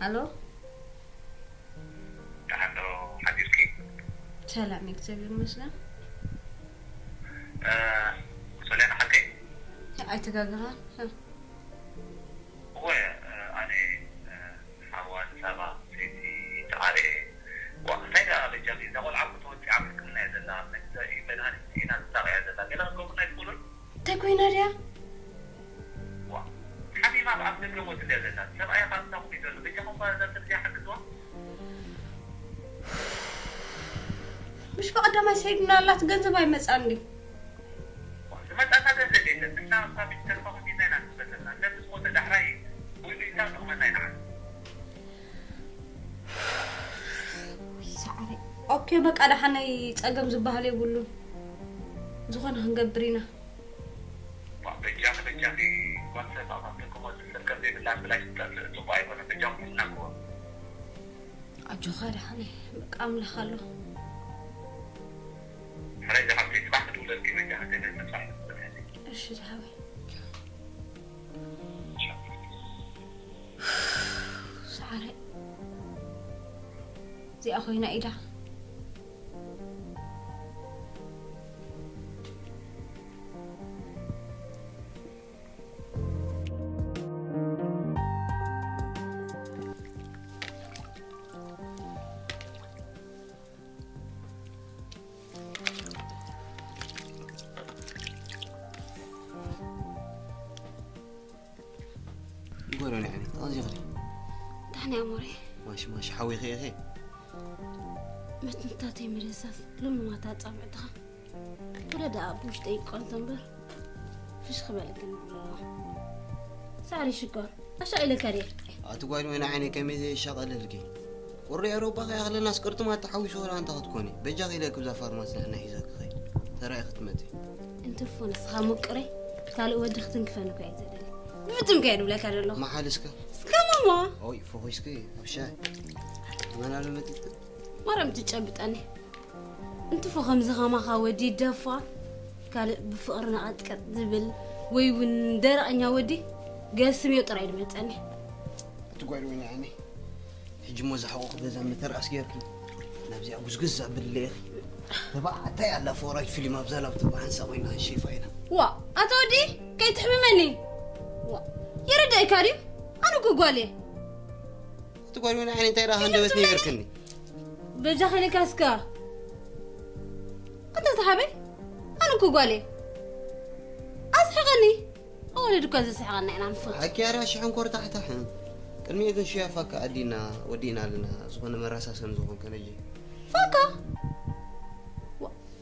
ኣሎ። ደሓን ዶ ሓዲርኪ? ሰላም፣ እግዚኣብሔር ይመስገን። እ፣ ሶልያና ሓቀይ? ኣይተጋግኻን። እወ፣ እ፣ ኣነ፣ እ፣ ሓዋ ንሳባ ሰይቲ ተቓልኤ። ዋ፣ እንታይ ደኣ በጃኺ፣ እዛ ቆልዓ እኮ ተወጺዓ ኣብ ሕክምና እያ ዘላ። መስተይ መድሃኒት ስኢና ትሳቐ እያ ዘላ። ገለ ክትገብሩልና ኣይትኽእሉን? እንታይ ኮይና ድያ? ዋ፣ ሓሚማ ኣብ ኣፍ ደገ ሞት እንድያ ዘላ። ሰብኣያ ካብ እንዳ ኹም እዩ ዘሎ። በጃኹም እባ እዛ ሰብ እዚኣ ሓግዝዋ። ምሽ ብቐዳማይ ሰይድና ኣላት ገንዘብ ኣይመጻን ድዩ? ዋ፣ ዝመጻና ገንዘብ የለን። ንሕና እኳ ብጅተርፋ ኮሚድና ኢና ንስበተልና። ሰብ ምስ ሞተ ዳሕራይ ውዒሉ ይሳቕ ጥቕመና ኣይንዓል። ሳዕሪ። ኦኬ፣ በቃ ደሓነይ ጸገም ዝበሃል የብሉን። ዝኾነ ክንገብር ኢና። ዋ፣ በጃኺ፣ በጃኺ፣ ጓል ሰብ ኣብ ኣፍ ደገ ሞት ሰብ ከም ዘይብላ ብላሽ ትጠፍእ ጽቡቕ ኣይኮነን። በጃኹም ትናግዋ። ኣጆኻ ደሓነይ፣ በቃ ኣምላኽ ኣሎ። ሕራይ ዝሓፍተይ፣ ጽባሕ ክትውለድኪ በጃኺ፣ ገለ ተስፋ ኣይትቁረጺ። እሺ ዝሓወይ። ሳዕሪ። እዚኣ ኮይና ኢዳ። ይጎረኒ ዓይኒ ተቐዚኽሪ። ዳሕና ኣሞሬ ማሽ ማሽ ሓዊኺ ኢኺ። መትንታተይ ምድህሳስ ልምማት ኣጻብዕትኻ ወለ ደኣ ብውሽጠይ ይቋንቶ እምበር ፍሽ ክበል ግን ኣለዎ። ሳዕሪ ሽኮር ኣሻ ኢለካ ድየ? ኣቲ ጓል ወይኒ ዓይኒ ከመይ ዘየሻቐለልኪ? ቁሪ ኤውሮጳ ከይኣኽለናስ ቅርጥማት ተሓዊሱ ወላ ኣንታ ክትኮኒ በጃኺ ኢለ ክብዛ ፋርማሲ ንሕና ሒዘኪ ኸይ ተራእየ ክትመጺ። እንትርፎ ንስኻ ምቁረይ ካልእ ወዲ ክትንክፈኒ እኮ እየ ዘደሊ። ብፍጹም ከየ ድብለካ ዘለኹ። መሓል እስከ እስከ ሞሞ ኦይ ፈኺስኪ ኣብ ሻይ መናሉ መጢጥ ማርያም ትጨብጠኒ። እንትፎ ከምዚ ከማኻ ወዲ ደፋ ካልእ ብፍቕሪ ነቐጥቀጥ ዝብል ወይ እውን ደረቐኛ ወዲ ገስም እዮ ጥራይ ድመፀኒ። እቲ ጓል ወይኒ ዓይኒ ሕጂ እሞ ዝሓቆ ክገዛ መተርኣስ ጌርኪ ናብዚኣ ጉዝጉዝ ኣብል ኢኺ። ተባዕታይ ኣላ ፈወራጅ ፊልም ኣብዛ ላፕቶፕ ሓንሳ ኮይና ሸይፋ ኢና። ዋ ኣታ ወዲ ከይትሕምመኒ። ዋ ይርዳእካ ድዩ? ኣነ እኮ ጓል እየ። እቲ ጓል ወይኒ ዓይኒ እንታይ ደኣ ሃንደበት ነይበርክኒ። በጃ ከለካ እስካ ኣታ ዝሓበይ ኣነ እኮ ጓል እየ። ኣስሕቐኒ። ኣዋልድ እኳ ዘስሕቐና ኢና ንፈቱ። ሓኪ ኣርያ ሽሕን ኮርታሕታሕን። ቅድሚኡ ግን ሽያ ፋካ ኣዲና ወዲእና ኣለና ዝኾነ መራሳሰም ዝኾን ከነጂ። ፋካ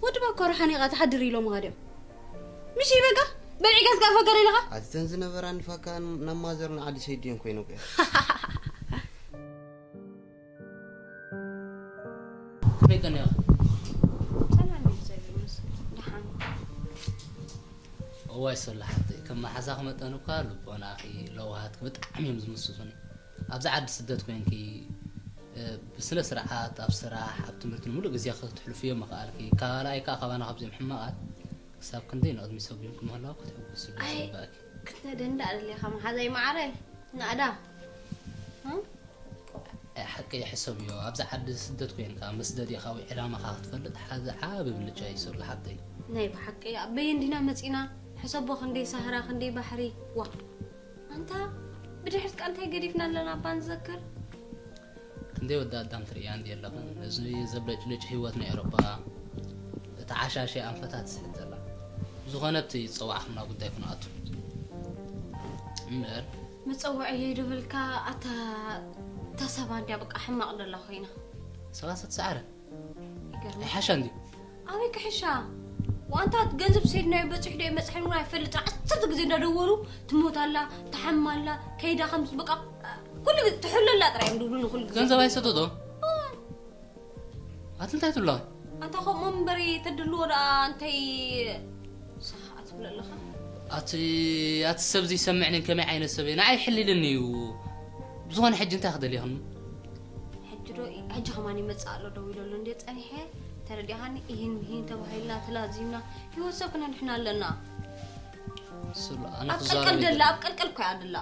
ወዲ ባኮ ረሓኒቓ ትሓድር ኢሎምኻ ድዮም? ምሽ በቃ በልዒ ጋስካ ፈከር ኢልኻ። ኣቲ ተን ዝነበራ ንፋካ ናብ ማዘር ንዓዲ ሰይድየን ኮይነ እኮ። ከመይ ቀኒኻ? ሰላም እዩ እግዚኣብሔር ይመስገን። ደሓን። እዋይ ሶሎ ሓፍተይ፣ ከም መሓዛኺ መጠን እኳ ልቦናኺ፣ ለውሃትኪ ብጣዕሚ እዮም ዝምስጡኒ። ኣብዚ ዓዲ ስደት ኮይንኪ፣ እ፣ ብስነ ስርዓት ኣብ ስራሕ፣ ኣብ ትምህርቲ ንምሉእ ግዜኺ ክትሕልፍዮ ምኽኣልኪ፣ ካባልኣይ ከኣ ካባና ካብዚኦም ሕማቓት ክሳብ ክንደይ ንቕድሚት ሰጒምኪ ምህላውኪ ክትሕጎስሉ እዩ ኣይ፣ ዝግባእኪ። ክትነደኒ ደኣ ደሊኻ መሓዛይ መዓረይ? ናእዳ። እ? ኣይ ሓቀይ ሕሰብዮ፣ ኣብዚ ዓዲ ስደት ኮይንካ መስደዲኻ ወይ ዕላማኻ ክትፈልጥ ሓዚ ዓቢ ብልጫ እዩ ሶሎ ሓብተይ። ናይ ብሓቂ ኣበይ እንዲና መጺና? ሕሰቦ ክንደይ ሳህራ ክንደይ ባሕሪ። ዋ ኣንታ ብድሕሪትካ እንታይ ገዲፍና ኣለና እባ ንዘክር። ክንደይ ወዲ ኣዳም ትርእያ እንዲ ኣለኽን ነዚ ዘብለጭልጭ ህይወት ናይ ኤውሮጳ እቲ ዓሻሺ ኣንፈታ ትስሕት ዘላ። ብዝኾነ ኣብቲ ዝጸዋዕኹምና ጉዳይ ክንኣቱ እምበር መጸውዒየይ ዶ በልካ ኣታ እታ ሰባ እንድያ በቃ ሕማቕ ደላ ኮይና። ሰባ ሰትሰዓረ ይገርም። ኣይሓሻ እንድዩ። ኣበይ ክሕሻ ዋንታ ገንዘብ ሰይድናዮ በፂሑ ዶ መፅሐን እውን ኣይፈልጥን ዓሰርተ ግዜ እንዳደወሉ ትሞት ኣላ ትሓም ኣላ ከይዳ ከም በቃ ኩሉ ግዜ ትሕለላ ጥራይ እዮም ድብሉኒ ኩሉ ግዜ። ገንዘብ ኣይሰተቶ ኣቲ እንታይ ትብላ ኣታ ከምኡ እምበሪ ተድልዎ ደኣ እንታይ ሰሓ ትብሎ ኣለኻ ኣቲ ኣቲ ሰብ ዝይሰምዕንን ከመይ ዓይነት ሰብ እየ ንዓይ ሕሊልኒ እዩ ብዝኾነ ሕጂ እንታይ ክደልየኽን ሕጂ ዶ ሕጂ ከማን ይመጽእ ኣሎ ደው ኢሉ ኣሎ እንድየ ጸኒሐ ተረዲኻኒ ኢሂን ምሂን ተባሂልና ተላዚምና ህይወት ሰብ ክነድሕና ኣለና ስሉ ኣነ ኣብ ቀልቀል ክዛረብ ደላ ይደሊ ኣብ ቀልቀል እኮ እያ ደላ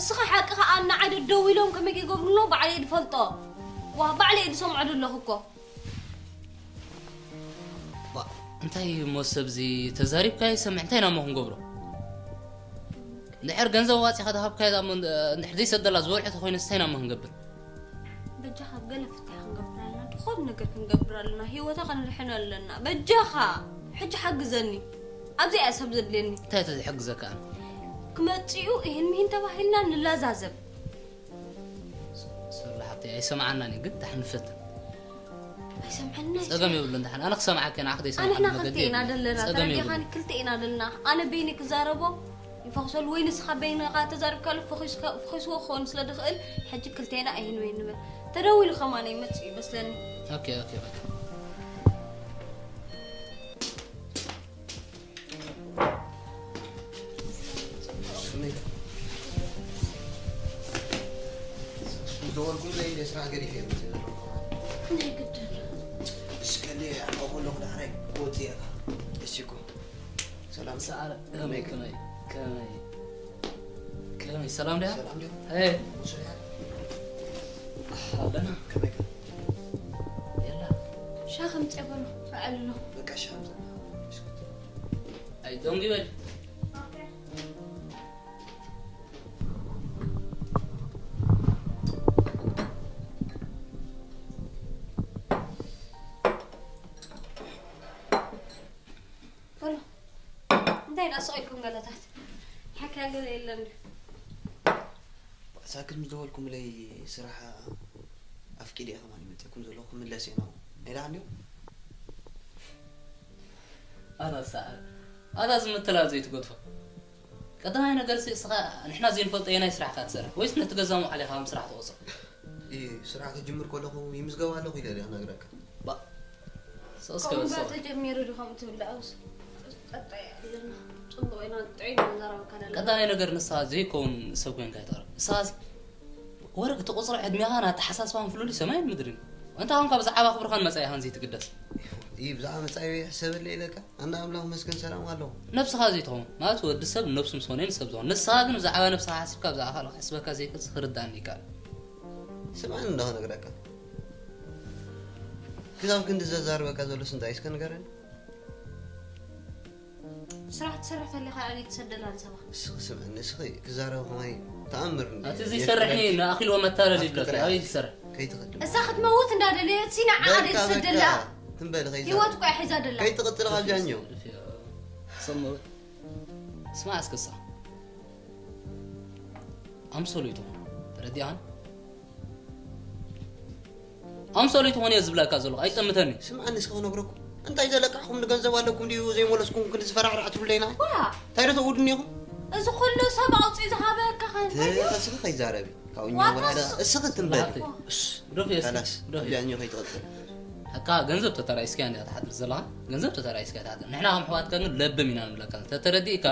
ንስኻ ሓቂ ኸኣ እናዓደ ደው ኢሎም ከመይ ከይገብሩሎ ባዕለይ ድፈልጦ። ዋ፣ ባዕለይ ድሰምዖ ደለኹ እኮ። ባ፣ እንታይ እሞ ሰብዚ ተዛሪብካ ይሰምዕ፣ እንታይ ኢና እሞ ክንገብሮ? እንድሕር ገንዘብ ኣዋጺኻ ዝሃብካዮ እሞ እንድሕር ዘይሰደላ ዝበልዖ ተኾይኑስ እንታይ ኢና እሞ ክንገብር? በጃኻ ገለ ፍታሕ ክንገብር ኣለና፣ ዝኾነ ነገር ክንገብር ኣለና፣ ህይወታ ከንድሕን ኣለና። በጃኻ ሕጂ ሓግዘኒ፣ ኣብዚኣ እያ ሰብ ዘድልየኒ። እንታይ እቲ ዝሕግዘካ ኣነ? ክመጽኡ ይህን ምሂን ተባሂልና ንላዛዘብ። ሶላ ሓብተይ ኣይሰምዓናን እዩ፣ ግን ደሓን ንፈትን። ኣይሰምዐና እዩ። ጸገም የብሉን፣ ደሓን ኣነ ክሰምዓካ እየ፣ ንዓኺ ዘይሰምዓሉ ኣንሕና መገዲ ክልተ ኢና የብሉን። ዘለና፣ ጸገም ተረዲኻኒ? የብሉን። ክልተ ኢና ዘለና። ኣነ በይኒ ክዛረቦ ይፈኽሰሉ ወይ ንስኻ በይንኻ ተዛሪብካሉ ፈኺስካ-፣ ፈኺስዎ ክኸውን ስለ ዝኽእል፣ ሕጂ ክልቴና ኣይህን ወይ ንበል። ተደዊሉ ከማን ይመጽእ እዩ መስለኒ። ኦኬ፣ ኦኬ፣ በቃ። ዝደወልኩም ለይ ስራሕ ገዲፈ እየ መፅእ ዘለኹ። ናይ ግድን። እስከ ለይ ኣቐበሎ ክዳዕራይ ክወፅእ እየ። እሺ እኮ። ሰላም። ሰዓረ፣ ከመይ፣ ከመይ፣ ከመይ፣ ከመይ፣ ሰላም ድያ? ሰላም ድያ? ኤ። ሱሪያ። ኣለና። ከመይ ከ? የላ። ሻ ከምፅእ በሎ፣ ፈዐል ኣሎ። በቃ ሻ ከምፅእ። ኣይ፣ ደንጉ ይበል። በሎ። እንታይ ደኣ ስቕ ኢልኩም ገለታት? ሓካያ ገለ የለን ድዩ? ሳክት ምስ ደወልኩምለይ ስራሕ ኣፍቂደ እየ ከማን ይመፅእኩም ዘለኹ ክምለስ እየ ናብኡ። ኢላ እንድዩ? ኣታ ሰዓር፣ ኣታ እዚ ምትላል ዘይትገድፎ። ቀዳማይ ነገርሲ እስኻ ንሕና ዘይንፈልጦ የናይ ስራሕ ኢኻ ትሰርሕ? ወይስ ነቲ ገዛ መውዓሊ ኢኻ ከም ስራሕ ትቖጽሮ? እይ፣ ስራሕ ክጅምር ከለኹ ይምዝገብ ኣለኹ ኢለ ድየ ክነግረካ? ባ፣ ስቕ እስከ ከምኡ በል፣ እምበር ስቕ። ተጀሚሩ ዶ ከምኡ ትብል? ኣውስ፣ ቀጣይ ኣለና። ጽቡቕ ኢና፣ ጥዑይ ኢና ንዛረበካ ዘለና። ቀዳማይ ነገር ንስኻ ዘይከውን ሰብ ኮይንካ ኣይትቕረብ። ንስኻ ወርቂ ትቑጽሮ ዕድሜኻን ኣተሓሳስባን ፍሉልይ ሰማይን ምድርን እዩ። እንተ ኾንካ ብዛዕባ ክብርኻን መጻኢኻን ዘይትግደስ። እይ፣ ብዛዕባ መጻኢ ሕሰበለይ ኢለካ? ኣንዳ ኣምላኽ መስገን ሰላም ኣለኹ። ነብስኻ ዘይትኸውን፣ ማለት ወዲ ሰብ ነብሱ ምስ ኾነ እዩ ንሰብ ዝኸውን። ንስኻ ግን ብዛዕባ ነብስኻ ሓሲብካ ብዛዕባ ካልእ ክሕስበካ ዘይክእል ክርድኣኒ ይከኣል። ስምዓኒ እንዶ ክነግረካ። ክሳብ ክንዲ ዘዛርበካ ዘሎስ እንታይ እስከ ንገረኒ? ስራሕ ትሰርሕ ተለኻ ኣበይ ትሰደላ ንሰባ? እስኺ ስምዕኒ፣ እስኺ ክዛረብ ከማይ ተኣምር እንዲ-፣ ኣቲ ዘይሰርሕ የፍቅረኪ። እዩ፣ ንኣኺልዎ መታለል ይብለኪ። ኣፍቅረኪ። ኣበይ ዝሰርሕ? ከይትኸዲ። እሳ ክትመውት እንዳደለየት ሲ ንዓ በቃ፣ ኣደ ትሰደላ? በቃ። ትም በል፣ ከይዛረብ። ህይወት እኮ እያ ሒዛ ደላ። ከይትቕጽል ካብ ጃኞ። ርፍዮ፣ ርፍዮ። ስምዕ፣ ስማዕ እስክሳ። ኣምሰሉ ይትኹን። ተረዲኣን? ኣምሰሉ ይትኾን እየ ዝብለካ ዘለኹ፣ ኣይጠምተኒ። ስምዓኒ እስከ ክነግረኩም። እንታይ ዘለቃዕኹም ንገንዘብ ኣለኩም ድዩ ዘይመለስኩም ክንዲ ዝፈራሕራሕ ትብለይና? ዋ! እንታይ ዶ ተውድኒ ኢኹም? እዚ ኩሉ ሰብ ኣውፂኡ ዝሃበካ ከ እንታይ ድዩ? ተኸስኺ ከይዛረቢ። ካብኛ ዋታ ወላዳ ስ-፣ እስኺ ትንበል። ስማዕቲ። እስ፣ ግደፊ እስኪ፣ ካላስ፣ ግደፊ። ኣብዚኣኛ ከይትቐጽል። ኣካ ገንዘብ ተተራኢስካ እንዲያ ትሓድር ዘለኻ። ገንዘብ ተተራኢስካ ትሓድር። ንሕና ከም ኣሕዋትካ ግን ለብም ኢና ንብለካ። ተተረዲእካ፣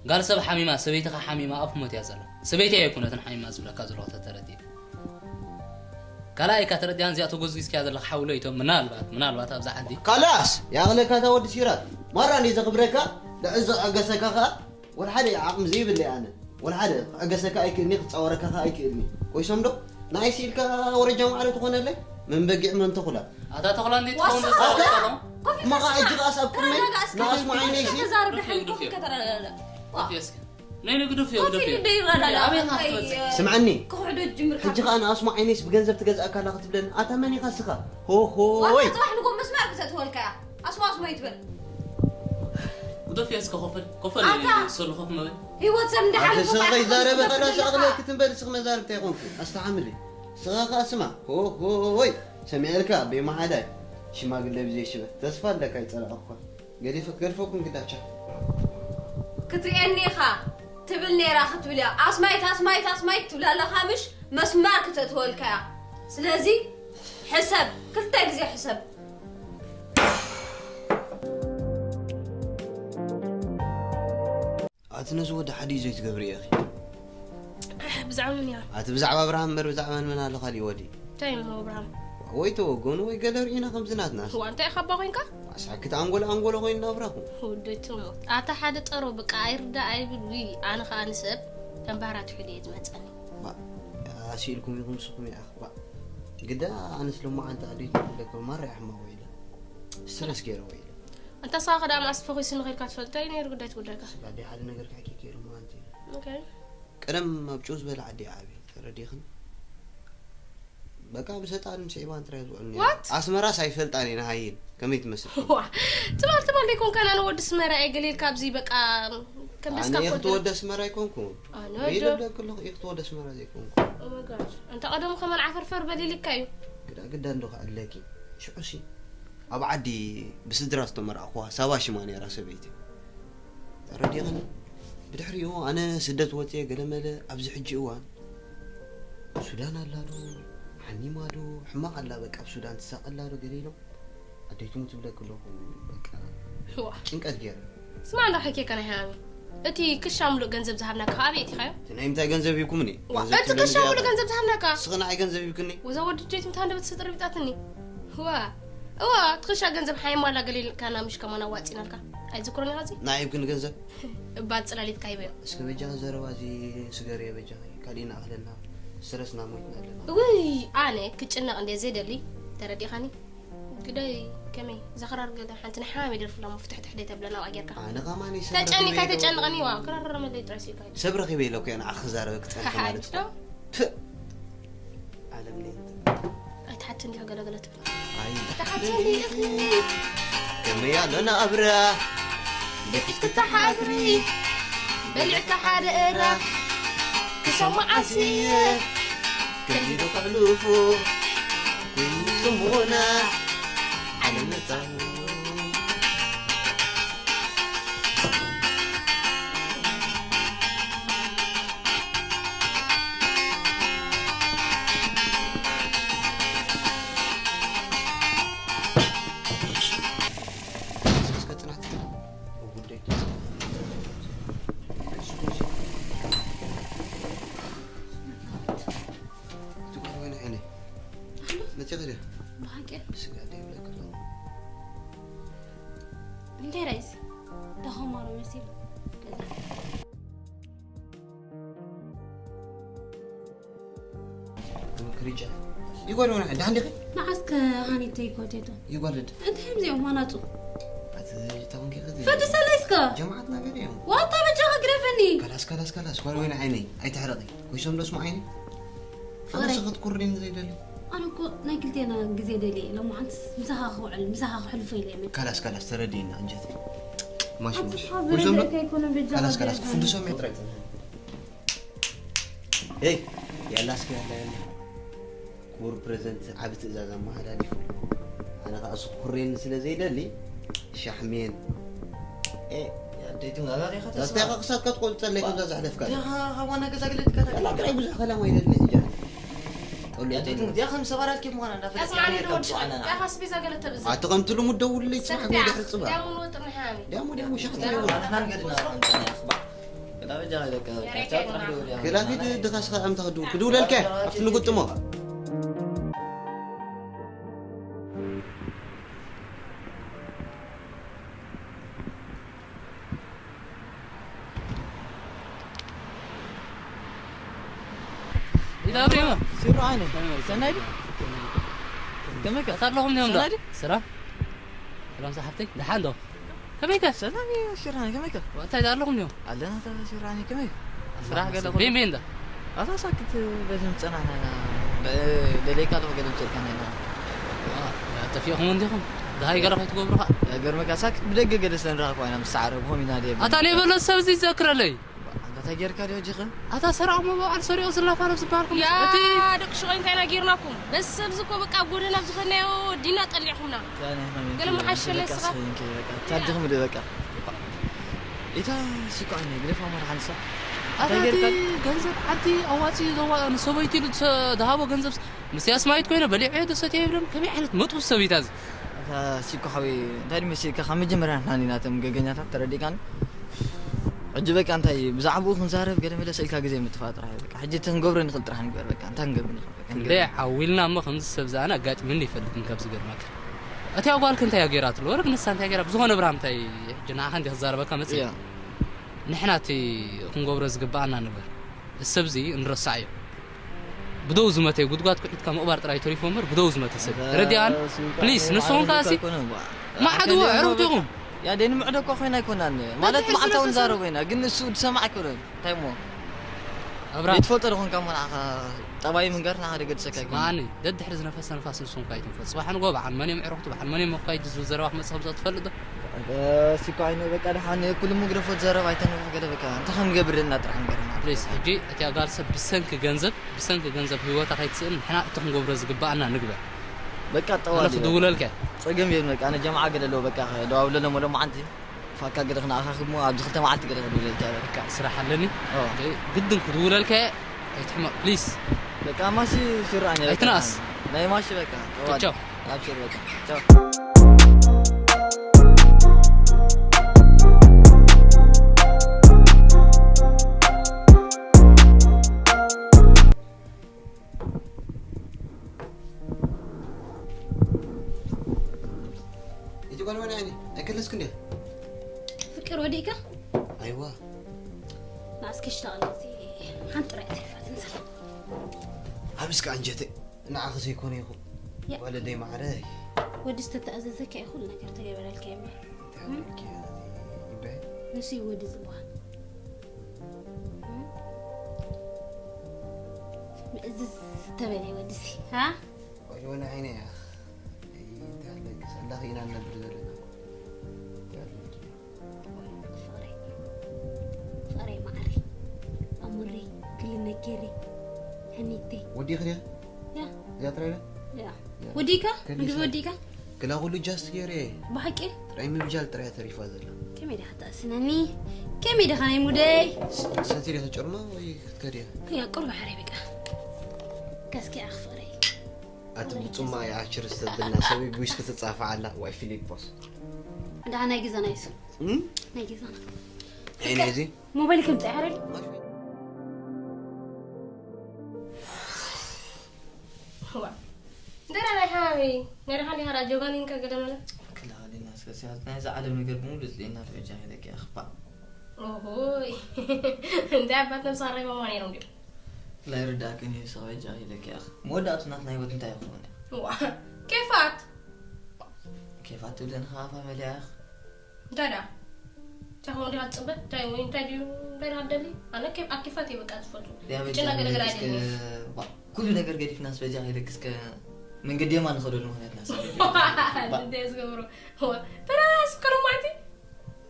ጋል ሰብ ሓሚማ፣ ሰበይትኻ ሓሚማ፣ ኣብ ሞት እያ ዘላ። ሰበይቲ ኣይኮነትን ሓሚማ ዝብለካ ዘለኹ ተተረዲእካ። ካልኣይ እካ ተረዲኣን እዚኣ ተጎዝጊዝካያ ዘለኻ ሓውሎ ይቶም ምናልባት፣ ምናልባት ኣብዛ ዓዲ። ካላስ፣ ያቕለካ እታ ወዲ ሲራክ። ማራ እንዴ ዘኽብረካ፣ ልዕሊ ዘዕገሰካ ኸኣ፣ ወላ ሓደ ዓቕሚ ዘይብለይ ኣነ። ወላ ሓደ ክዕገሰካ ኣይክእልኒ፣ ክጻወረካ ኸኣ ኣይክእልኒ። ኮይሶም ዶ? ንዓይ ስኢልካ ወረጃ ማዕረ ትኾነለይ? መን በጊዕ መን ተኹላ? ኣታ ተኹላ እንዴ ዋሳ ትኸውን ተኹላ? ተኹላ? ኮፍ ኢልካ መቓ ስማዕ። እጅ ኸኣስ ኣብ ቅድመይ ተረጋጋ እስኪ። ንኣስማዓይነይ ሲ? ተዛረብ ድሕሪ ግዱፍ እዩ፣ ግዱፍ እዩ። ከተረጋጋ። ዋእ። ኮፍ እስኪ። ነይ ንግዱፍ እዩ፣ ኮፍ ግዱፍ እዩ። ኢሉ ደይራዳዳ። ኣበይ ኢኻ ኣይ፣ ክትበጽሕ? ስምዓኒ። ክውሕዶ ጅምር ሕጂ ካብ ኸኣ ንኣስማዓይነይስ ብገንዘብ ትገዝኣካ ኣላ ክትብለኒ? ኣታ መን ኢኻ እስኻ? ሆ፣ ሆ፣ ዋታ ወይ። ጽባሕ ንጎ መስመር ክተእትወልካ እያ። ኣስማ ኣስማ ይትበል። ግዱፍ እዩ፣ እስከ ኮፈል፣ ኮፈል ኣታ። ሰሉ ኮፍ መበል። ህይወት ሰብ ኣንተ እንዳሓለፈ ስኻ ባዕልኻ ከይዛረበ ዝዝረብ ከላ ዘለኻ። ስቕለ ክትንበል ስኽ መዛርብታ ይኾንኩ። ኣስተሓምሊ። ስኻ ኸኣ ስማ። ሆ፣ ሆ፣ ሆ፣ ወይ። ሰሚዐልካ፣ ኣበይ መሓዳይ። ሽማግለ ብዘይ ሽበት። ተስፋ ኣለካ ይጸላእኳ። ገዲፈ ክገድፈኩም ግዳቻ። ክትርእየኒ ኢኻ ትብል ነይራ ክትብል እያ። ኣስማይት፣ ኣስማይት፣ ኣስማይት ትብል ኣለኻ ምሽ? መስመር ክተእትወልካ እያ። ስለዚ ሕሰብ፣ ክልተ ግዜ ሕሰብ። ኣቲ ነዚ ወዲ ሓዲ ዘይትገብሪ ኢኺ። ብዛዕባ መን እያ? ኣቲ ብዛዕባ ኣብርሃም እምበር ብዛዕባ መን ኣለ ካሊእ ወዲ? እንታይ እሞ ኣብርሃም? ወይ ተወገኑ ወይ ገለ ርኢና ከምዚ ናትና። እዋ፣ እንታይ ኢኻ ኣባ ኮይንካ? ኣስሓክት ኣንጎሎ ኣንጎሎ ኮይንና ኣብራኹ። ወደይ ትሞት። ኣታ ሓደ ጠሮ በቃ ኣይርዳእ ኣይብል፣ ውይ፣ ኣነ ኸኣ ንሰብ። ከም ባህራ ትሕሉ እየ ዝመፀኒ። ባ ኣስኢልኩም ኢኹም ንስኹም ኢኻ ባ ግዳ ኣነስ ሎማዓንቲ ኣዴት ንብለኩም ማራ ሕማቕ ኢለ ስትረስ ገይረዎ ኢለ እንተ ሳዋ ከዳ ማስ ፈኺሱ ንኸድካ ትፈልጦ እዩ ነይሩ ጉዳይ ትጉዳይካ ስለ ኣዴ ሓደ ነገር ካኪ ገይሩ ማንቲ ኦኬ ቀደም ኣብ ጭው ዝበለ ዓዲ ዓቢ ተረዲኽን በቃ ብሰጣን ስዒባን ጥራይ ዝውዕል ነይሩ What? ኣስመራስ ኣይፈልጣን እየ ንሃይን ከመይ ትመስል ዋ ትማል ትማል ዘይኮንካ ናነ ወዲ ስመራ እየ ገሊልካ ኣብዚ በቃ ከም ደስካ ኣነ እየ ኮ ክትወደ ኣስመራ ኣይኮንኩን ኣነ ወይ ወደ ለብለክልኹ እየ ክትወደ ኣስመራ ዘይኮንኩ Oh my God። እንተ ቀደሙ ከመን ዓፈርፈር በሊልካ እዩ ግዳ ግዳ እንዶ ክዕለኪ ሽዑሲ ኣብ ዓዲ ብስድራ ዝተመርዓኹዋ ሳባ ሽማ ነይራ ሰበይቲ ተረዲኽን ብድሕሪኡ ኣነ ስደት ወፅየ ገለመለ ኣብዚ ሕጂ እዋን ሱዳን ኣላ ዶ ሓሚማ ዶ ሕማቕ ኣላ በቃ ኣብ ሱዳን ትሳቐ ኣላ ዶ ገለ ኢሎም ኣደይ ትሙት ትብለኪ ኣለኹ በቃ ዋ ጭንቀት ገይረ ስማ እንዳ ሓኪካ ናይ ሃሚ እቲ ክሻ ምሉእ ገንዘብ ዝሃብናካ ካበይ እቲኻዮ እቲ ናይ ምንታይ ገንዘብ ሂብኩምኒ ዋ እቲ ክሻ ምሉእ ገንዘብ ዝሃብናካ ስኽና ኣይ ገንዘብ ሂብክኒ ወዛ ወዲ ድሌት ምታ እንደበት ስጥር ቢጣትኒ ዋ እዋ እቲ ክሻ ገንዘብ ሓይማላ ገሊልካና ምሽ ከማና ዋፂናልካ ኣይዝክሮን ኢኻ እዚ ናይ ሂብክኒ ገንዘብ እባል ፅላሊትካ ሂበዮ እስከ በጃኺ ዘረባ እዚ ስገርዮ በጃኺ ካሊእ ንኣኽለና ስትረስና ሞይትና ኣለና ውይ ኣነ ክጭነቕ እንደ ዘይደሊ ተረዲኻኒ ግደይ ከመይ ዘኽራር ገለ ሓንቲ ናይ ሓማመይ ደርፍላ ሞ ፍትሕትሕ ደይ ተብለና ዋ ጌርካ ኣነ ኸማኒ ተጨኒካ ተጨንቐኒ ዋ ክራረመለይ ጥራይ ሲልካ ሰብ ረኺበ ኢለ እኮ ንዓኺ ክዛረበ ክፀንሐ ማለት እኮ ሓድዶ ፕእ ዓለም ነይት ኣይትሓትን ዲኻ ገለገለ ትብል ኣይ ኣይትሓትን ዲኻ ከመይ ኣሎ ናብራ ብሕጅ ትተሓድሪ በሊዕካ ሓደ እራ ክሰማዓሲ ከሚዶ ከሕልፉ ኮይኑ ስሙና ዓለም መጻኑ ብሓቂ እንታይ ራይስ ደኸማሮ መሲሉ ክሪጫ ይጓል ሆነ ደሓን ዲኺ ንዓስከ ሃኒተይ ኮቴቶ ይጓልድ እንታይ እዮም እዚኦም ማናጡ ኣቲ ተኾንኪ ኸዚ ፈዲ ሰለይስከ ጀማዓትና ገለ እዮም ዋታ በጃኻ ግረፈኒ ካላስ ካላስ ካላስ ጓል ወይኒ ዓይነይ ኣይትሕረቂ ኮይሶም ዶ ስሙ ዓይኒ ኣነ ፍቕረይ ስኽት ኩርዲን ዘይደሊ ኣነ እኮ ናይ ክልቴና ግዜ ደልየ ሎማዓንትስ ምሳኻ ክውዕል ምሳኻ ክሕልፎ ኢለ እየ መ ካላስ ካላስ ተረዲእና እንጀት ማሽን ኣቲ ማሽን ሓብ ኮይሶም ዶ ረድኤካ ኣይኮነን በጃኻ ካላስ ካላስ ግረፈኒ። ክፍልሶም እየ ጥራይ ሄይ ያላ እስኪ ያላ ያላ ክቡር ፕሬዝደንት ዓቢ ትእዛዝ ኣመሓላሊፉ ኣነ ከዓ ስኩሬን ስለ ዘይደሊ ሻሕሜን ኣደይትም ኣባኺ ኢኻ ተስፋ ዛስታይካ ክሳብ ከትቆልፀለይ ከምዛ ዘሕለፍካ ዲኻ ካብ ዋና ገዛ ግለትካ ያላ ጥራይ ብዙሕ ከላም ኣይደሊ ሕጂ ጠሉ ኣደይትም ዲያ ከም ሰባራት ኬም ምዃና እንዳፈለጥካ ኣስማኒ ጌርካ ድወድ ብፅዓና ኢና። ዳኻ ስፒዛ ገለ ተብዝሕ ኣቲ ከም ትልሙድ ደውልለይ ፅናሕ ሰፍያ ድሕሪ ፅባ ዲያሙን ወጥር ንሓያሚ ዲያሙ ዲያሙ ሻሕቲ ኣሕናን ገድና እንተና ያኽባ ገላ በጃ ኢለካ ካቻው ጥራሕ ደውል ክላፊት ድኻስ ኸ ኣምታ ክድውል ክድውለልከ ኣብቲ ንጉጥሞ ኢዳብሪማ ሲሩ ዓይነ ሰናይ ድዩ? ከመይከ? ኣታ ኣለኹም ኒዮም ዶ ሰናይ ድዩ? ስራ ሰላም ሳሓብተይ ደሓን ዶ ከመይከ ሰላም እዩ ሲራኒ ከመይከ? እንታይ ዳ ኣለኹም ኒዮም ኣለና ተ ሲራኒ ከመይ? ስራሕ ገለ ቤን ቤን ዳ ኣታ ሳክት በዚ ምጸናና ኢና ደለይካ ኣለኹ ገለ ምጸልካና ኢና ጠፊእኹም እንዲኹም ደሃይ ገለ ከይትገብሩ ኸ ገርመካ ሳክት ብደገ ገለ ስለ ንረኸብኳ ኢና ምስ ዓረብኹም ኢና ደየ ኣታ ነይ በሎ ሰብ እዚ ይዘክረለይ ኣንታ እንታይ ጌርካ ድዮ ጅኸ ኣታ ሰራቕ መባዕል ሰሪቑ ዝላፋረብ ዝበሃል ከም ያ እቲ ደቂ ሽቆይ እንታይ ኢና ጌርናኩም በዚ ሰብዚ እኮ በቃ ኣብ ጎደና ኣብ ዝኸድናዮ ወዲና ጠሊዕኩምና ገለ መሓሸለ ስኻ ታድኽም ዶ በቃ ኢታ ሲኳ ግደፋ ማራ ሓንሳ ኣታ እንታይ እቲ ጌርካ ገንዘብ ዓዲ ኣዋፂ ዘዋ ንሰበይቲ ኢሉ ዝሰ- ዝሃቦ ገንዘብ ምስ ያስማይት ኮይነ በሊዐ ዶ ሰትየ ይብሎም ከመይ ዓይነት መጥቡ ሰብ እዩ እዚ ኣታ ሲኳ ሓወይ እንታይ ድዩ መሲልካ ካብ መጀመርያ ንሕና ኢና እቶም ገገኛታት ተረዲእካኒ ሕጂ በቃ እንታይ ብዛዕባኡ ክንዛረብ ገለ መለ ስኢልካ ግዜ ምጥፋእ ጥራሕ እዩ በቃ ሕጂ እቲ ክንገብሮ ንኽእል ጥራሕ ንግበር በቃ እንታይ ክንገብር ንኽእል በቃ ክንደይ ዓዊልና እሞ ከምዚ ሰብ ዝኣነ ኣጋጢሙኒ ይፈልጥን ካብ ዝገርመካ እቲያ ጓልክ እንታይ እያ ገይራ ትሎ ወረግ ንሳ እንታይ ገይራ ብዝኾነ ብርሃም እንታይ ሕጂ ንዓኻ እንዲ ክዛረበካ መፅእ እያ ንሕና እቲ ክንገብሮ ዝግብኣና ንግበር ሰብ እዚ ንረሳዕ እዩ። ብደው ዝመተ ጉድጓድ ኩዒትካ ምቕባር ጥራይ ተሪፎ እምበር ብደው ዝመተ ሰብ። ረዲኣን? ፕሊስ፣ ንስኹም ከኣ ሲ ማዕድዎ ዕረፍቲ ኢኹም። ያ ደይ ንምዕዶ እኮ ኮይና ኣይኮናን። ማለት ደድሕሪ መዓልታዊ ዝነፈሰ ንዛረቦ ኢና፣ ግን ንሱ ዝሰማዕ ኣይኮነን። እንታይ እሞ? ኣብራ። ዘይትፈልጦ ዶ ኮንካ እሞ ንዓኻ ጠባይ ምንጋር ንዓኻ ደገድሰካ ኣይኮነን። ስማዕኒ፣ ደድሕሪ ዝነፈሰ ንፋስ ንስኹም ከኣ ኣይትንፈሱ። ጽባሕ ንግሆ በዓል መን እዮም ዕረፍቱ፣ በዓል መን እዮም መኳይዲ ዝብል ዘረባ ክመጽእ ከም ዘሎ ትፈልጥ ዶ? እሲ እኮ ዓይነ በቃ ደሓን ኩሉ መግደፎት ዘረባ ኣይተንብሕ ገለ በቃ። እንታይ ከም ንገብር ደልና ጥራሕ ንገርና። ፕሊስ፣ ሕጂ እቲኣ ጋል ሰብ ብሰንኪ ገንዘብ፣ ብሰንኪ ገንዘብ ህይወታ ከይትስእን ንሕና እቲ ክንገብሮ ዝግባኣና ንግበር። በቃ ኣነ ጠዋሊ በቃ። ክድውለልካ። ጸገም የብሉን በቃ። ኣነ ጀማዓ ገለ ኣለዎ በቃ። ደዋውለሎም ወሎም ዓንቲ። ፋካ ገለ ክነኣኻኽብ እሞ ኣብዚ ክልተ መዓልቲ ገለ ክድውለልካ በቃ። በቃ ስራሕ ኣለኒ። ኦ። ግድን ክድውለልካ እየ። ኣይትሕመቕ ፕሊስ። በቃ ማሺ ሹራኒ በቃ። ኣይትንኣስ። ናይ ማሺ በቃ። ጠዋሊ። ቻው። ኣብሽር በቃ። ቻው። እቲ ጓል ወላ ዓይኒ ኣይከለስክ እንዴ? ፍቅር ወዲእካ? ኣይዋ። ንኣስኪ ሽታቕ ነዚ ሓንቲ ጥራይ ተሪፋትን ዘላ። ኣብስካ ኣንጀተይ ንዓኺ ዘይኮነ ይኹን። ያ። ወለደይ ማዕረይ። ወዲ ዝተተኣዘዘካ እዩ ኩሉ ነገር ተገበረልካ እዩ እምበር። እንታይ ኣበልኪ ይበሃል? ንሱ እዩ ወዲ ዝበሃል። ምእዝዝ ዝተበለ ወድሲ፣ ሃ? ቆልዑ ንዓይነ እያ። እንታይ ኣለኪ? ሰላኺ ኢና ንነብር ዘለና። እንታይ ኣለኪ? ፍቕረይ፣ ፍቕረይ መዓረይ፣ ኣሙረይ፣ ክልነኬረይ፣ ሕኒተይ። ወዲኺ ድያ? ያ። እዚኣ ጥራይ ድያ? ያ። ያ። ወዲእካ? ከሊሳ። ምግቢ ወዲእካ? ክላ ኩሉ ጃስት ገይረ። ብሓቂ? ጥራይ ምብጃል ጥራይ ተሪፋ ዘላ። ከመይ ዲኻ ተኣስነኒ? ከመይ ዲኻ ናይ ሙደይ? ስ-፣ ሰቲ ዲኻ ጨርሞ ወይ ክትከድ እያ? ያ፣ ቁሩብ ሕረይ በቃ። ከስኪ ኣኽፍረይ። ኣቲ ብጹማ እያ ችርስ ተብልና ሰበይ ብዊስኪ ትጻፋ ኣላ። ዋይ ፊሊፖስ። እንዳ ናይ ገዛና ይሱ። እም? ናይ ገዛና። ኣይ፣ ናይ እዚ? ሞባይል ከም ጸዓረል። ዋ። እንዴ ናይ ሓቢ፣ ናይ ሓሊ ሓራ ጆጋኒን ከገደ ማለት። ክላ ሊና እስከ ሲያዝ ናይ ዛ ዓለም ነገር ብምሉ ዝሊና ተበጃ ይለቂ ኣኽባ። ኦሆይ። እንታይ ኣባት ነብስ ኣረባ ማን ነይሮም ድዮም? ላይ ርዳእክን እዩ ሰበጃ ይለቂ ኣኽ። መወዳእቱ ናትና ህይወት እንታይ ይኸውን? ዋ። ኬፋት። ኬፋት ትብለን ኻፋ መሊያ ኣኽ። እንታይ ደኣ? እንታይ ከምኡ ዲኻ ትጽበ? እንታይ ወይ እንታይ ድዩ? እንታይ ደኣ ትደሊ? ኣነ ኬፍ-፣ ኣብ ኬፋት እየ በቃ ዝፈቱ። ያ በጃ ክጭነቅ ነገር ይለኪ እስከ፣ ኣይደልን። ዋ፣ ኩሉ ነገር ገዲፍና ስበጃ ይለኪ እስከ መንገዲ የማን ንኸደሉ ምኽንያትና ስበጃ። ዋ፣ ባ- እንታይ ዝገብሮ? ዋ፣ ተራስ ከረማቲ?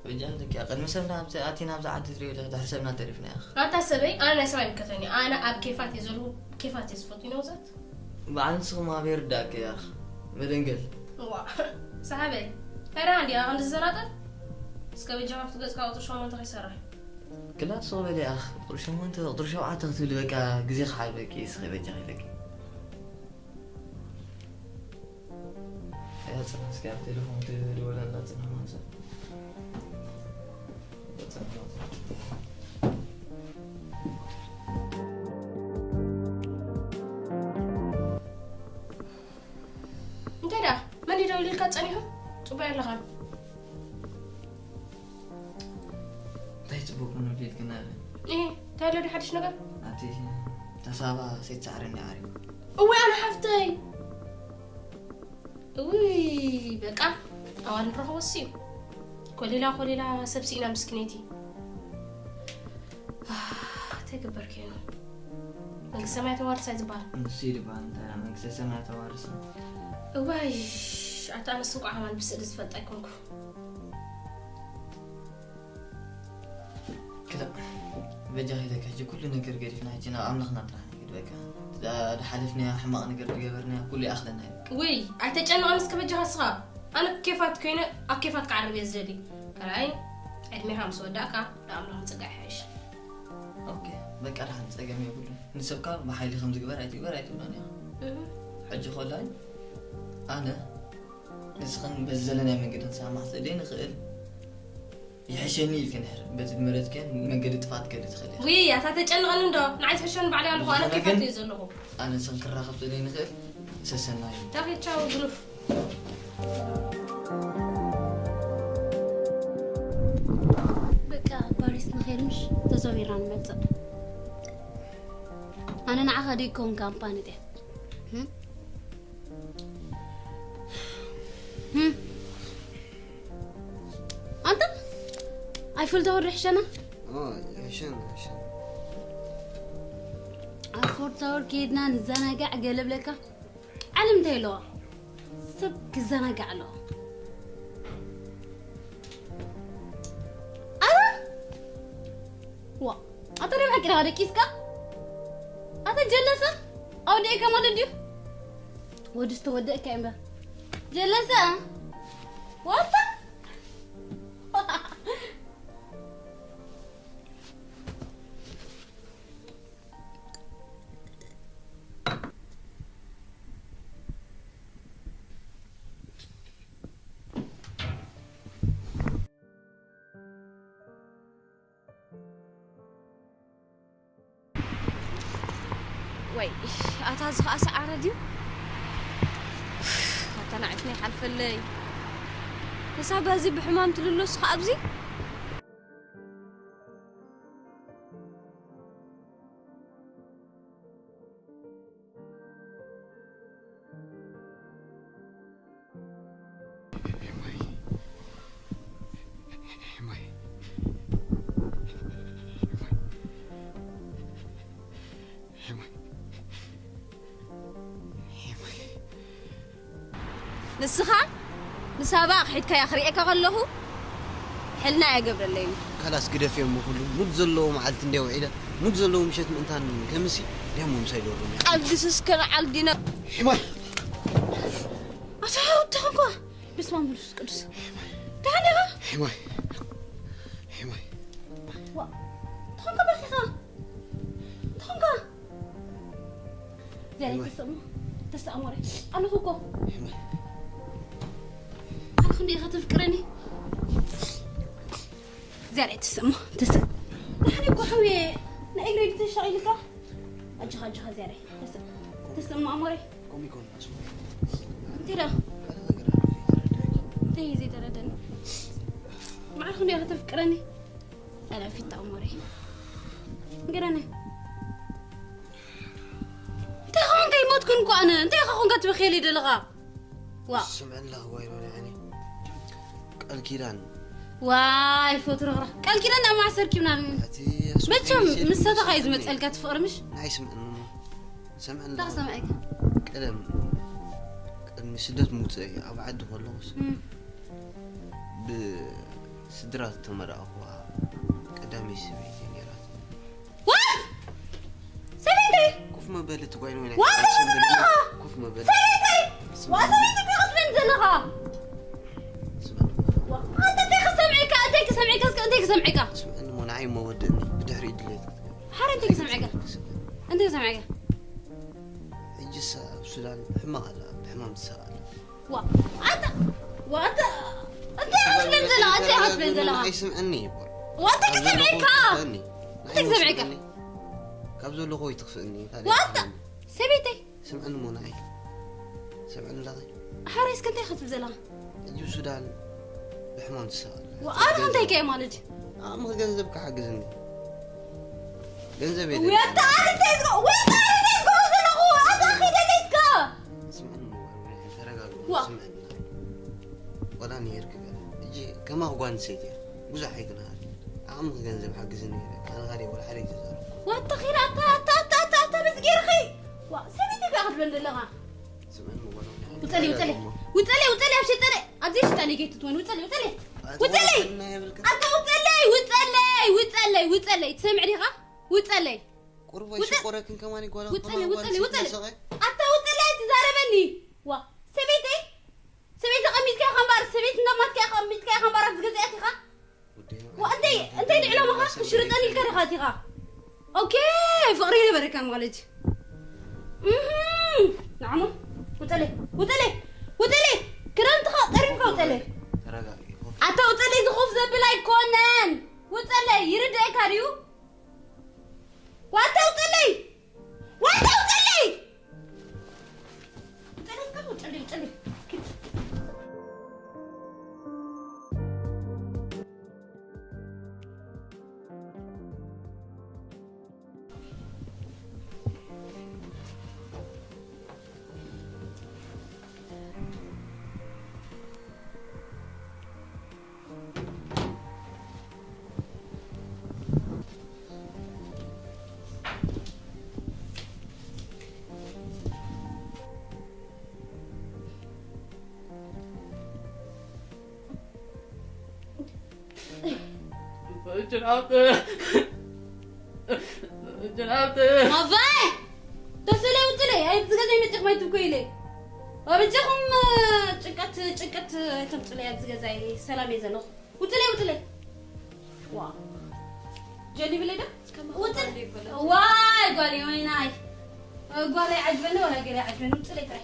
በጃ ይለኪ፣ ቅድሚ ሰብና ኣብዚ ኣቲና ኣብዚ ዓዲ ትሪኦ ኣለኺ፣ ድሕሪ ሰብና ተሪፍና ኢኻ። ኣታ ሰበይ፣ ኣነ ናይ ሰብ ኣይምከተኒ። ኣነ ኣብ ኬፋት እየ ዘለኹ፣ ኬፋት እየ ዝፈቱ። ይነውዘት? በዓል ንስኹም ኣበይ ርዳእከ ያኽ መደንገል። ዋ፣ ሰሓበይ፣ ተራ እንዲያ ከም ዝዘራጠል? እስከ በጃኻ ኣብቲ ገጽካ ቁጽሪ ሸሞንተ ከይሰራሕ። ክላ ስቕ በሊ ያኽ፣ ቁጽሪ ሸሞንተ፣ ቁጽሪ ሸውዓተ ክትብሊ በቃ ግዜ ክሓልበኪ፣ እስኺ በጃኺ ኢለኪ። እያ ጽናሕ፣ እስኪ ኣብ ቴሌፎን ትደውለላ ጽናሕ ማለት ነው። እንታይ ደኣ? መን እዩ ደዊሉልካ ጸኒሑ? ጽቡቕ ኣለኻ። እንታይ ጽቡቕ ምኑ ሊድ ግን ኣለ? እ፣ እንታይ ኣሎ ሓድሽ ነገር? ኣቲ ተሳባ ሴት ሳዕረኒ ዓሪቡ። እወ፣ ኣነ ሓፍተይ። እውይ፣ በቃ፣ ኣዋል ንረኽቦ እስዩ። ኮሊላ፣ ኮሊላ፣ ሰብ ስኢና ምስኪነይቲ። ኣህ፣ እንታይ ገበርክዮ? መንግስተ ሰማያት ተዋርሳ እዩ ዝበሃል። ንሱ እዩ ዝበሃል፣ እንታይ ደኣ መንግስተ ሰማያት ተዋርሳ? እዋይ፣ ኣታ ኣነስ እንቋዕ ከማን ብስእሊ ዝፈልጥ ኣይኮንኩ። ክላ፣ በጃኺ ኢለኪ፣ ሕጂ ኩሉ ነገር ገዲፍና፣ ሕጂ ናብ ኣምላኽና ጥራሕ ንኪድ፣ በቃ። እዛ ዝሓለፍናያ ሕማቕ ነገር ዝገበርናያ ኩሉ ይኣኽለና እዩ። ውይ፣ ኣይተጨነቕ እስከ በጃኻ እስኻ። ኣነ ኬፋት ኮይነ ኣብ ኬፋት ክዓርብ እየ ዝደሊ። ካልኣይ፣ ዕድሜኻ ምስ ወዳእካ ንኣምላኽ ምጽጋዕ ይሓይሽ። ኦኬ፣ በቃ፣ ደሓን፣ ጸገም የብሉን። ንሰብካ ብሓይሊ ከም ዝግበር ኣይትግበር ኣይትብሎን ኢኻ። እህ። ሕጂ ኮላይ፣ ኣነ ንስኽን በዚ ዘለናዮ መንገዲ ክንሰማማዕ ስለ ዘይንኽእል፣ ይሕሸኒ ኢልክን ድሕር በቲ ዝመረጽክዮን መንገዲ ጥፍኣት ክትከዲ ትኽእሊ ኢኺ። ውይ፣ ኣታ ተጨንቐኒ እንዶ፣ ንዓይ ትሕሸኒ ባዕለይ ኣለኹ፣ ኣነ ዝኾነ ኬፋት ግን እየ ዘለኹ። ኣነ ንስኽን ክራኸብ ስለ ዘይንኽእል፣ ሰሰናዩ። ዳኺ ቻው፣ ግሩፍ። በቃ፣ ፓሪስ ንኸይድ ምሽ ተዘዊርና ንመጽእ። ኣነ ንዓኻ ደይኮን ካምፓኒ እየ። ህም? ህም? ኣንተ ኣይፈልቶ ወርዶ ሕሸና? ሕሸን ሕሸን ኣፎርታወር ከይድና ንዘናጋዕ ገለብለካ። ዓለም እንታይ ኣለዋ? ሰብ ክዘናጋዕ ኣለዎ። ኣረ ዋ ኣተ ደብሐ ቂራ ደቂስካ ኣተ ጀለሰ ኣውዲኤ ከማን ድዩ? ወድስ ተወደእካ እምበር ጀለሰ ዋታ ወይ ኣታ እዚ ኸኣ ሰዓረ ድዩ? ኣታ ንዓሽና ይሓልፈለይ። ነሳ በዚ ብሕማም ትልሎስ ኸ ኣብዚ? ንስኻ ንሳባ ኣኽሒድካያ ክርእየካ ከለኹ ሕልና ኣየገብረለይን እዩ። ካላስ ግደፍዮ እሞ ኩሉ ሙድ ዘለዎ መዓልቲ እንድየ ውዒለ ሙድ ዘለዎ ምሸት ምእንታን ከምሲ ድያሞ ምሳይ ዶሮ ቀልድስ እስከ ንዓል ዲነ ሒማይ ኣታ ወዲ ተኾንኳ በስመ ኣብ መንፈስ ቅዱስ ደሓን ኢኻ ሒማይ ሒማይ ተኾንካ በኺኻ ተኾንካ ዘለ ተስእሞ ተስኣሞረ ኣለኹ እኮ ኣነ ክንዲ ኢኻ ተፍቅረኒ ዘለ ተስእሞ ተስ ንሓኒ እኮ ሓውየ ንእግረይ ተሻቒልካ ኣጆኻ ኣጆኻ ዘለ ተስእሞ ኣሞረ እንታይ ዳ እንታይ እዩ ዘይተረደኒ ማዕረ ክንዲ ኢኻ ተፍቅረኒ ኣላፊት ተኣሞረ ገረነ እንታይ ኾንካ ይሞትኩን እኮ ኣነ እንታይ ኢኻ ኾንካ ትበኽየለይ ዘለኻ ዋ ስምዕላ ዋይ ወላዓኒ ቃል ኪዳን ዋይ ፎትሮራ ቃል ኪዳን ናብ ማዕሰር ኪብና እቲ መቸም ምሰተኻ እዩ ዝመፀልካ ትፍቕሪ ምሽ ናይ ስምዕኒ ሰምዕና እንታይ ሰምዐካ ቀደም ቅድሚ ስደት ምውፅእ ኣብ ዓዲ ከለኹስ ብስድራ ዝተመርኣኹዋ ቀዳመይ ሰበይቲ ነይራት። ዋት ሰበይተይ ኮፍ መበሊ እቲ ጓይን ወይ ዋት ሰበይተይ ኮፍ መበሊ ሰበይተይ ዋ ሰበይተይ እኮ ክትብል ዘለኻ ዋ፣ ኣንተ እንታይ ክሰምዐካ እንታይ ክሰምዐካ እስከ እንታይ ክሰምዐካ ስምዕኒ እሞ ንዓይ እሞ ወደኒ ብድሕሪ ድሌት ክትገብር ሓረ እንታይ ክሰምዐካ እንታይ ክሰምዐካ ሕጂስ ኣብ ሱዳን ሕማቕ ኣላ ብሕማም ትሰቓ ኣላ ዋ ኣንተ ዋ ኣንተ እንታይ ክትብል ዘለኻ እንታይ ክትብል ዘለኻ ኣይስምዐኒ ይቦል ዋ እንታይ ክሰምዐካ እንታይ ክሰምዐካ ካብ ዘለኹ ወይ ትኽፍእኒ ካልእ ዋ ኣንተ ሰበይተይ ስምዕኒ እሞ ንዓይ ስምዕኒ እንዳኸ ሓራይ እስከ እንታይ ክትብል ዘለኻ ሕጂ ሱዳን ብሕማም ትሰቓል ዋ ኣነ እንታይ ከየ ማለት እዩ ኣቕሚ ገንዘብ ክሓግዝኒ ገንዘብ ወታ ኣነ እንታይ ዝጎ ወታ ኣነ እንታይ ዝጎ ዘለኹ ኣታ ኺደለይ እስከ ስምዕኒ እሞ ንዓይ ተረጋግኡ ዋ። ስምዕኒ ወላ ነይርክ ገለ ሕጂ ከማኽ ጓል ኣንስተይቲ እያ ብዙሕ ኣይትንሃር ኣቕሚ ገንዘብ ሓግዝኒ ኢለ ኣነ ካልእ ወላ ሓደ ኣይተዛረብኩ ዋታ ኺራ ኣታ ኣታ ኣታ ኣታ ኣታ በዚ ገይርኺ ዋ ሰበይቲ ጋ ክትብል ዘለኻ ስምዕኒ እሞ ጓል ውፀለይ ውፀለይ ውፀለይ ውፀለይ ኣብ ሸጠለይ ኣብዚ ሸጠለይ ከይትትወን ውፀለይ ውፀለይ ውፀለይ ኣታ ውፀለይ ውፀለይ ውፀለይ ውፀለይ ትሰምዕ ዲኻ ውፀለይ ቁርብ ኣይሽቆረክን ከማን ይጓላ ውፀለይ ውፀለይ ውፀለይ ኣታ ውፀለይ ትዛረበኒ ዋ ሰበይተይ ሰበይቲ ቀሚጥካ ኢኻ እምበኣር ሰበይቲ እናማትካ ኢኻ ቀሚጥካ ኢኻ እምበኣር ዝገዝኣት ኢኻ ዋ እንታይ እንታይ ንዕላማኻ ክሽርጠኒ ኢልካ ዲኻ ኣቲኻ ኦኬ ፍቕሪ ይነበረካ ማለት እዩ እህም፣ ንዓሞ ውፀለይ ውፀለይ ውፀለይ ክዳውንትኻ ጠሪፍካ ውፀለይ ኣታ ውፀለይ ዝኹፍ ዘብል ኣይኮነን ውፀለይ ይርድእካ ድዩ ዋታ ውፀለይ ዋታ ውፀለይ ውፀለይ እስከ ውፀለይ ውፀለይ ጅንኣብ ጅንኣብ ማዛይ ደስለ ውፅለይ። ኣይ ብዝገዛይ መጨቕ ማይ ትብኮ ኢለ ኣበጃኹም። ጭንቀት ጭንቀት ኣይተምፅለይ ኣብዚ ገዛይ ሰላም እየ ዘለኹ። ውፅለይ ውፅለይ። ዋ ጀኒ ብለይ ዶ ውፅል ዋይ ጓል ወይናይ ጓል ኣይዓጅበኒ ወላ ገለ ኣይዓጅበኒ። ውፅለይ ጥራይ